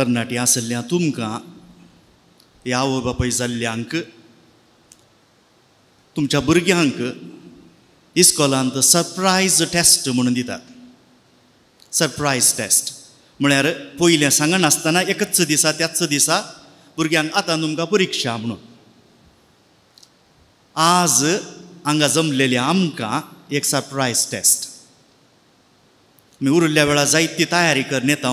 तरणाटी आसल्या तुमकां ह्या आवय बापूय जाल्ल्यांक तुमच्या भुरग्यांक इस्कॉलांत सरप्रायज टेस्ट म्हणून दितात. सरप्रायज टेस्ट म्हळ्यार पयलें सांगनासतना एकच दिसा त्याच दिसा भुरग्यांक आतां तुमकां परिक्षा म्हणून. आज हांगा जमलेली आमकां एक सरप्रायज टेस्ट. आमी उरिल्ल्या वेळार जायती तयारी करून येता.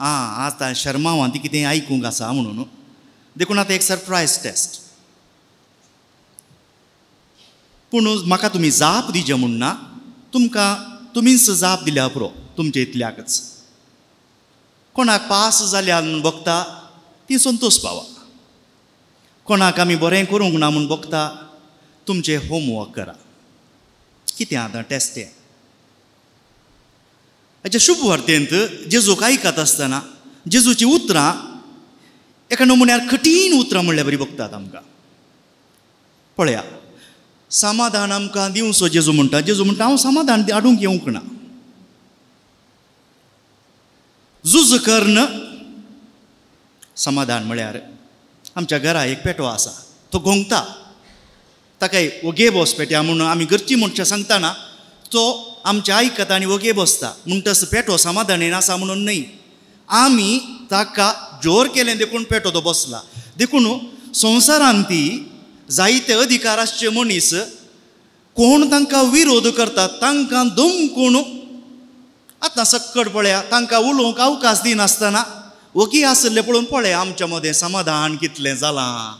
आं आतां शर्मावान ती कितें आयकूंक आसा म्हणून, देखून आतां एक सरप्रायज टेस्ट. पूण म्हाका तुमी जाप दिवचे म्हूण ना, तुमकां तुमीच जाप दिल्या पुरो तुमचे इतल्याकच. कोणाक पास जाल्या म्हूण भोगता ती संतोश पावा, कोणाक आमी बरें करूंक ना म्हूण भोगता तुमचें होमवर्क करा. कितें आतां टेस्ट हें? हाच्या शुभ वार्तेंत जेजूक आयकत आसतना जेजूची उतरां एका नमुन्यार कठीण उतरां म्हणल्यार बरी भोगतात आमकां. पळया, समाधान आमकां दिवचो जेजू म्हणटा. जेजू म्हणटा हांव समाधान हाडूंक येवंक ना. झूज कर्ण समाधान म्हळ्यार आमच्या घरा एक पेटो आसा, तो घोंगता, ताका ओगे बस पेट्या म्हणून आमी घरची मनशां सांगतना तो आमच्या आयकता आनी ओगे बसता. म्हणटच पेटो समाधानेन आसा म्हणून न्हय, आमी ताका जोर केलें देखून पेटो तो बसला. देखून संवसारांत ती जायते अधिकार आसचे मनीस कोण तांकां विरोध करता तांकां दमकून आतां सक्कड पळया तांकां उलोवंक अवकाश दिनासतना ओगी आसले पळोवन पळया आमच्या मदें समाधान कितलें जालां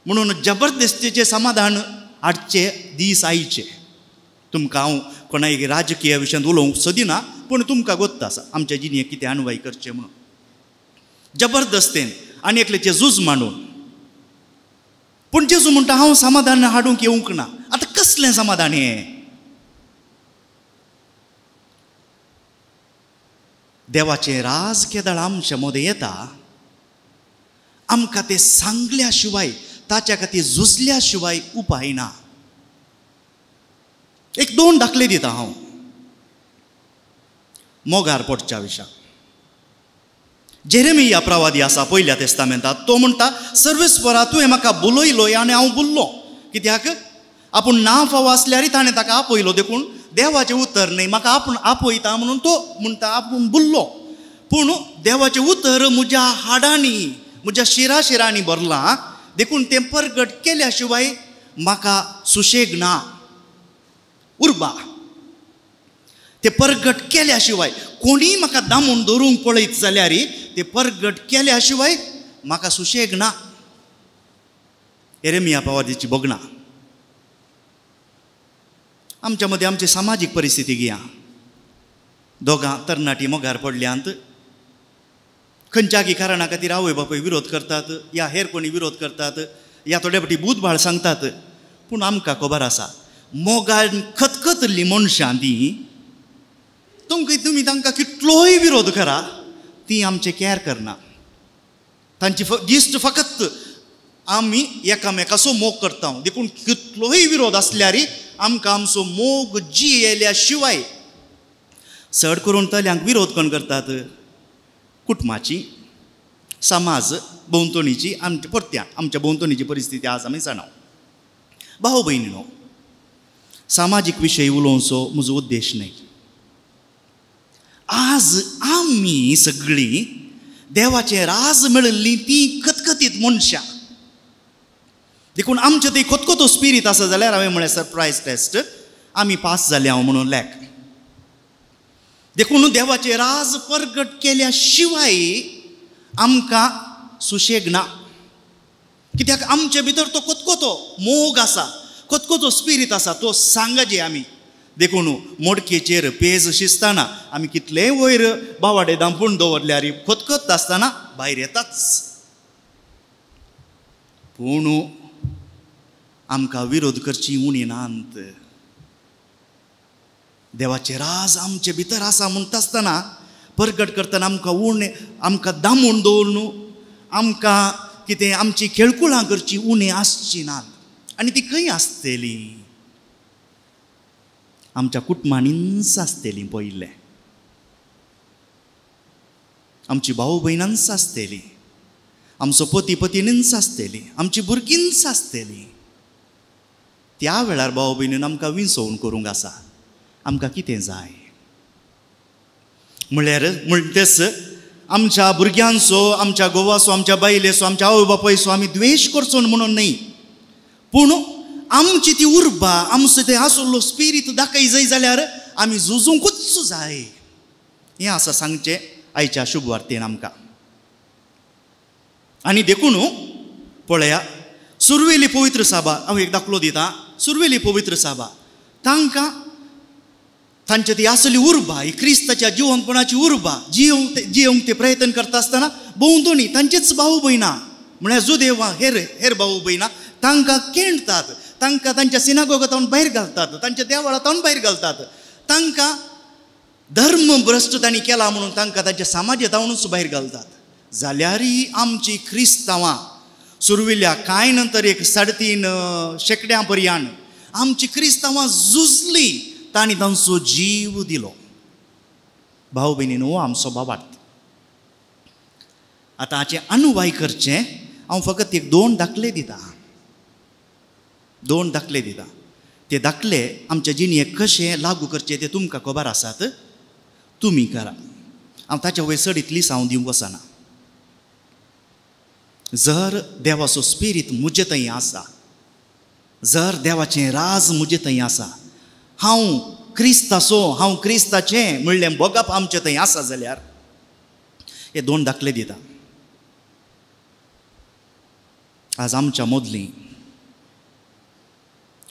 म्हणून जबरदस्तीचें समाधान हाडचे दीस आयचे. तुमकां हांव कोणाय राजकीय विशयांत उलोवंक सोदिना, पूण तुमकां गोत्त आसा आमच्या जिणेक कितें अणवाय करचें म्हणून. जबरदस्तेन आनी एकल्याचें झूज मांडून. पूण जेजू म्हणटा हांव समाधान हाडूंक येवंक ना. आतां कसलें समाधान हें? देवाचें राज केदळ आमच्या मदें येता आमकां तें सांगल्या शिवाय ताच्या खातीर झुजल्या शिवाय उपाय ना. एक दोन दाखले दिता हांव मोगार पडच्या विशयाक. जेरेमिया प्रवादी आसा पयल्या तेस्तामेंतात, तो म्हणटा सर्वेस्परा तुवें म्हाका बोलयलो आनी हांव बोल्लो. कित्याक आपूण ना फावो आसल्यारय ताणें ताका आपयलो, देखून देवाचें उतर न्हय म्हाका आपूण आपयता म्हणून तो म्हणटा आपूण बोल्लो. पूण देवाचें उतर म्हज्या हाडांनी म्हज्या शिरा शिरांनी भरलां, देखून तें परगट केल्या शिवाय म्हाका सुशेग ना, उर्बा. ते परगट केल्या शिवाय कोणीय म्हाका दामून दवरूंक पळयत जाल्यार ते परगट केल्या शिवाय म्हाका सुशेग ना. एरेमिया पावादीची भोगणां. आमच्या मदें आमची सामाजीक परिस्थिती घेया. दोगां तरणाटी मोगार पडल्यांत, खंयच्यागी कारणा खातीर आवय बापूय विरोध करतात या हेर कोणी विरोध करतात या थोडे फावटी बूदबाळ सांगतात. पूण आमकां खबर आसा मोगान खतखतल्ली मनशां ती, तुमकां तुमी तांकां कितलोय विरोध करा ती आमचें कॅर करना. तांची दिश्ट फकत आमी एकामेकाचो मोग करता, देखून कितलोय विरोध आसल्यार आमकां आमचो मोग जियेल्या शिवाय. चड करून तल्यांक विरोध कोण करतात? कुटुंबाची, समाज, भोंवतणीची, आमच्या परत्या आमच्या भोंवतणीची परिस्थिती आज आमी जाणा. भाव भयणीनो, सामाजीक विशय उलोवचो म्हजो उद्देश न्हय. आज आमी सगळीं देवाचें राज मेळिल्लीं तीं खतखतीत मनशां, देखून आमचें ते खतखतो स्पिरीत आसा जाल्यार हांवें म्हळें सरप्रायज टेस्ट आमी पास जाले हांव म्हणून लेख. देखून देवाचें राज परगट केल्या शिवाय आमकां सुशेग ना. कित्याक आमचे भितर तो खतखतो मोग आसा, खतखतो स्पिरीत आसा, तो सांगाचे आमी. देखून मोडकेचेर पेज शिजतना आमी कितलेय वयर बावाडे दांपून दवरल्यार खतखत आसतना भायर येताच. पूण आमकां विरोध करची उणी नात. देवाचें राज आमचे भितर आसा म्हणटा आसतना परगट करतना आमकां उणें, आमकां दामून दवरून आमकां कितें आमची खेळकुळां करची उणें आसची नात. आनी ती खंय आसतली? आमच्या कुटुंबांनीच आसतली पयलें. आमची भाऊ भयणांच आसतली, आमचो पती पतीनीच आसतली, आमची भुरगींच आसतली. त्या वेळार भाव भयणीन आमकां विंचोवन करूंक आसा. आमकां कितें जाय म्हळ्यार म्हणटेच आमच्या भुरग्यांचो, आमच्या घोवाचो, आमच्या बायलेचो, आमच्या आवय बापायचो आमी द्वेश करचो म्हणून न्हय, पूण आमची ती उर्बा, आमचो ते आसलो स्पिरीत दाखय जाय जाल्यार आमी झुजूंकूच जाय. हें आसा सांगचें आयच्या शुभ वार्तेन आमकां. आनी देखून पळया सुरवेली पवित्र साबा, हांव एक दाखलो दिता. सुरवेली पवित्र साबा तांकां तांचे ती आसली उर्बा, ही क्रिस्ताच्या जिवनपणाची उर्बा जिवंक ते प्रयत्न करता आसतना भोंवतणी तांचेच भाऊ भयणां म्हळ्यार जुदेवा हेर हेर भाऊ भयणां तांकां केंडतात, तांकां तांच्या सिनागोगांत भायर घालतात, तांच्या देवळांत भायर घालतात, तांकां धर्म भ्रश्ट तांणी केला म्हणून तांकां तांच्या समाजांतूच भायर घालतात. जाल्यारय आमची क्रिस्तांवां सुरविल्ल्या कांय नंतर एक 3.5 शेंकड्यां पर्यान आमची क्रिस्तांवां झुजली, तांणी तांचो जीव दिलो. भाव भयणीन हो आमचो बाबार्थ. आतां हाचें अनुवाय करचें हांव फकत एक 2 दाखले दिता, 2 दाखले दिता. ते दाखले आमच्या जिणेक कशें लागू करचें तें तुमकां खबर आसात, तुमी करा. हांव ताच्या वयर चड इतलीच हांव दिवंक वचना. जर देवाचो स्पिरीत म्हजे थंय आसा, जर देवाचें राज म्हजे थंय आसा, हांव क्रिस्ताचो, हांव क्रिस्ताचें म्हणलें भोगप आमचें थंय आसा जाल्यार हे 2 दाखले दिता. आज आमच्या मदलीं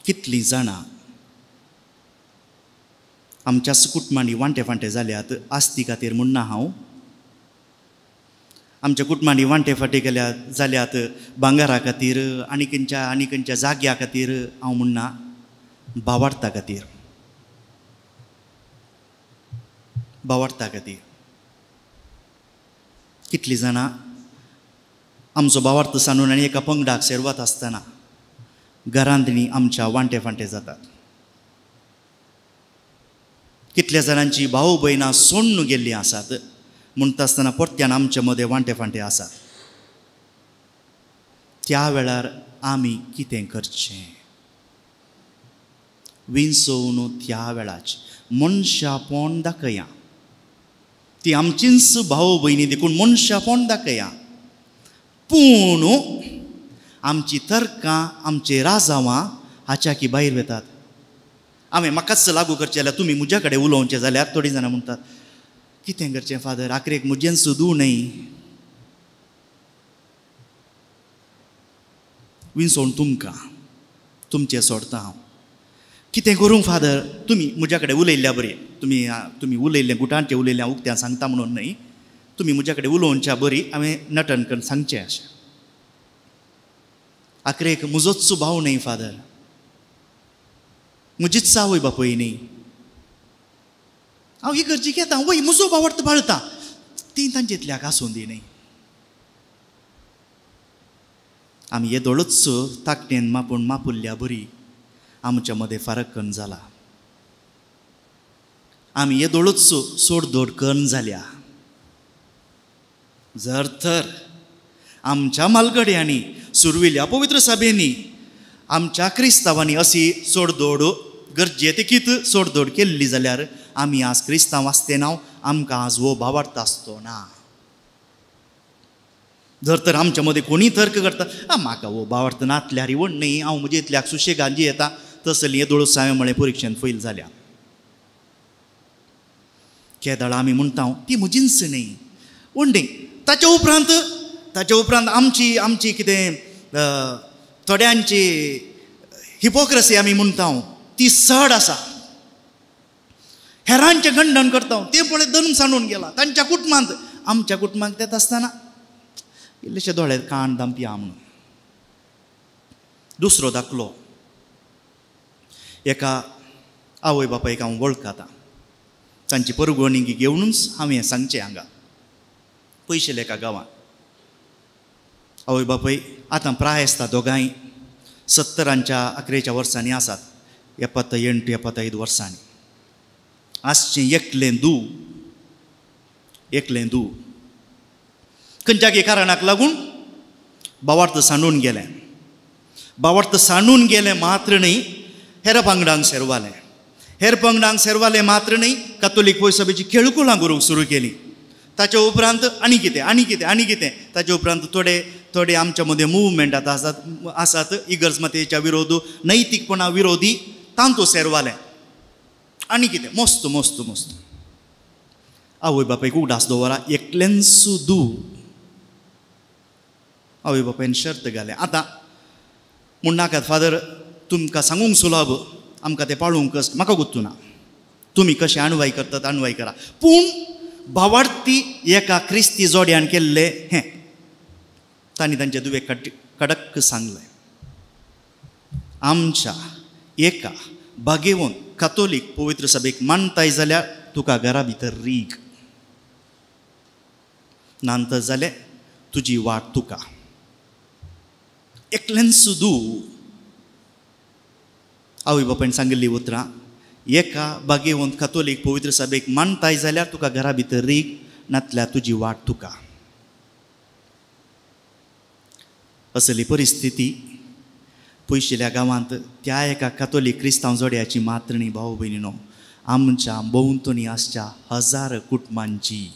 कितलीं जाणां आमच्याच कुटुंबांनी वांटे फांटे जाल्यात आस्ती खातीर म्हणना हांव, आमच्या कुटुंबांनी वांटे फांटे केल्या जाल्यात भांगरा खातीर आनी खंयच्या आनी खंयच्या जाग्या खातीर हांव म्हणना, भावार्था खातीर, भावार्था खातीर. कितलीं जाणां आमचो भावार्थ सांडून आनी एका पंगडाक सेरवत आसतना घरांतनी आमच्या वांटे फांटे जातात. कितल्या जाणांची भाव भयणां सोडून गेल्लीं आसात म्हणटा आसतना परत्यान आमच्या मदें वांटे फांटे आसात. त्या वेळार आमी कितें करचें? विंचोवन त्या वेळाचें मनशापण दाखया. ती आमचींच भाव भयणी देखून मनशापण दाखया, पूण आमची तर्कां, आमचे राजावां हाच्याकी भायर वतात. हांवें म्हाकाच लागू करचें जाल्यार तुमी म्हज्या कडेन उलोवचें जाल्यार थोडीं जाणां म्हणटात कितें करचें फादर, आखरेक म्हजेन सुदू न्हय. विंचोवन तुमकां तुमचें सोडटा हांव. कितें करूं फादर, तुमी म्हज्या कडेन उलयल्ल्या बरी, तुमी तुमी उलयल्लें गुटांचें उलयल्लें हांव उक्त्यान सांगता म्हणून न्हय, तुमी म्हज्या कडेन उलोवच्या बरी हांवें नटन करून सांगचें अशें. आखरेक म्हजोच भाव न्हय फादर, म्हजीच आवय बापूय न्हय, हांव इगर्जी घेता वय म्हजो भावार्थ पाळटा, ती तांचेतल्याक आसूं दी न्हय. आमी येदोळच ताकटेन मापून मापुल्ल्या बरी आमच्या मदें फारक कन्न जाला. आमी येदोळच सोडदोड कन्न जाल्या. जर तर आमच्या मालगड्यांनी सुरविल्या पवित्र सभेंनी आमच्या क्रिस्तांवांनी अशी सोडदोड गरजे तेकीत सोडदोड केल्ली जाल्यार आमी आज क्रिस्तांव आसते ना, आमकां आज हो भावार्थ आसतो ना. जर तर आमच्या मदें कोणीय तर्क करता, म्हाका हो भावार्थ नातल्यार व्हड न्हय, हांव म्हजे इतल्याक सुशेगान जियेता, तसली येदोळच हांवें म्हळें परिक्षेन फैल जाल्या. केदळा आमी म्हणटा ती म्हजीच न्हय व्हड न्हय. ताच्या उपरांत ताच्या उपरांत आमची आमची कितें थोड्यांची हिपोक्रसी आमी म्हणटा ती चड आसा. हेरांचें खंडन करता ते पळय धर्म सांडून गेला तांच्या कुटुंबांत, आमच्या कुटुंबांत तेत आसतना इल्लेशे दोळे कान दामपी आहा म्हणून. दुसरो दाखलो, एका आवय बापायक हांव वळखता, तांची परगणी घेवनूच हांवें सांगचें हांगा पयशे एका गांवांत आवय बापूय आतां प्राय आसता दोगांय 70च्या 11च्या वर्सांनी आसात, 78 75 वर्सांनी आसचें एकलें दू, एकलें दू खंयच्या कारणाक लागून भावार्थ सांडून गेलें. भावार्थ सांडून गेलें मात्र न्हय, हेर पंगडांक सेरवालें, हेर पंगडांक सेरवालें मात्र न्हय, कातोलीक पयसभेची खेळकुलां करूंक सुरू केली. ताच्या उपरांत आनी कितें आनी कितें आनी कितें, ताच्या उपरांत थोडे थोडे आमच्या मदें मुवमेंट आतां आसात आसात इगर्ज मातयेच्या विरोध, नैतिकपणा विरोधी, तांतू सेरवालें आनी कितें मस्त मस्त मस्त. आवय बापायक उगडास दवरा, एकलेंच दू. आवय बापायन शर्त घालें. आतां म्हूण नाकात फादर, तुमकां सांगूंक सुलभ, आमकां तें पाळूंक कश्ट, म्हाका गुत्तू ना, तुमी कशें आणवाय करतात आणवाय करा, पूण भावार्थी एका क्रिस्ती जोड्यान केल्लें हें तांणी तांचे दुवे कडक सांगलें. आमच्या एका भागेवन कातोलीक पवित्र सभेक मानताय जाल्यार तुका घरा भितर रीग, नानतर जालें तुजी वाट तुका. एकलेंच दू. आवय बापायन सांगिल्लीं उतरां, एका बागेवंत कातोलीक पवित्र सभेक मानताय जाल्यार तुका घरा भितर रीग, नातल्यार तुजी वाट तुका. असली परिस्थिती पयशिल्ल्या गांवांत त्या एका कातोलीक क्रिस्तांव जोड्याची मात्रणी भाव भयणीनो, आमच्या भोंवतणी आसच्या हजार कुटुंबांची.